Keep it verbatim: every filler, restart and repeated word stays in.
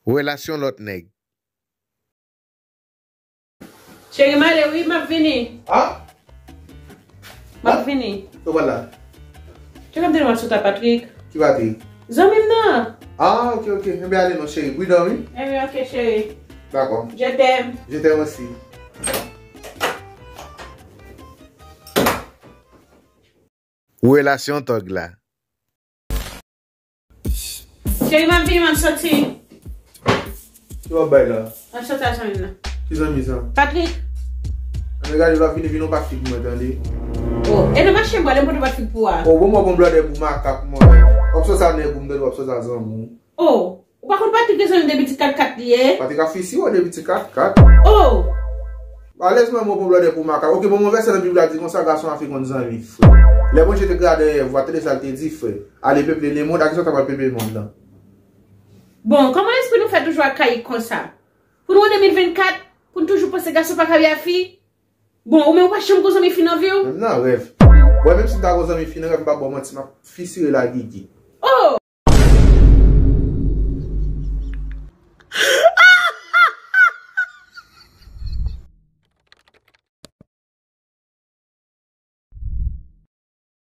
Relasyon lòt nèg. Cheri, m ale wi, m ap vini. Ah? M ap vini. Ou pral la? Cheri, m te di w m ap sot a Patrick. Ki Patrick? Zanmi m nan. Ah, ok, ok. Enben ale non, cheri. Pridan wi. Enben, ok, cheri. Dakò. Je t'aime. Je t'aime aussi. Relasyon tòg la. Cheri, m ap vini, m ap soti. Ki w ap bay la? M ap soti a zanmi m nan. Ki zanmi sa? Patrick. Ann gade, w ap vini, vin yon pa fig mwen, tande. Oh, e nan mache m prale, m pote pa fig pou a. Oh, bon, mwen bon blòdè pou makak mwen. W ap soti a nèg ou, m tande w ap soti a zanmi w. Oh, ou pa konn Patrick gen zanmi depi ti kat kat li ye? Patrick ap fisi w depi ti kat kat. Oh! Alèz mwen, mwen bon blòdè pou makak. Ok, bon, mwen vèsè nan Bib la di konsa, gason an fè konn zanmi frè. Lè Bondye te kreye Adan e Èv, w ap tande sa l te di, frè. Ale peple lemonn, a kisa w ta pral peple lemonn nan? Bon, kòman lespri nou fè toujou akayik konsa? Pou nou an de mil vennkat, pou n toujou panse gason pa ka viv ak fi? Bon, ou menm ou pa janm gon zanmi fi nan vi w? Menm nan rèv. Bon, menm si m ta gon zanmi fi nan rèv, m pa ba w manti, m ap fisire l a gigi.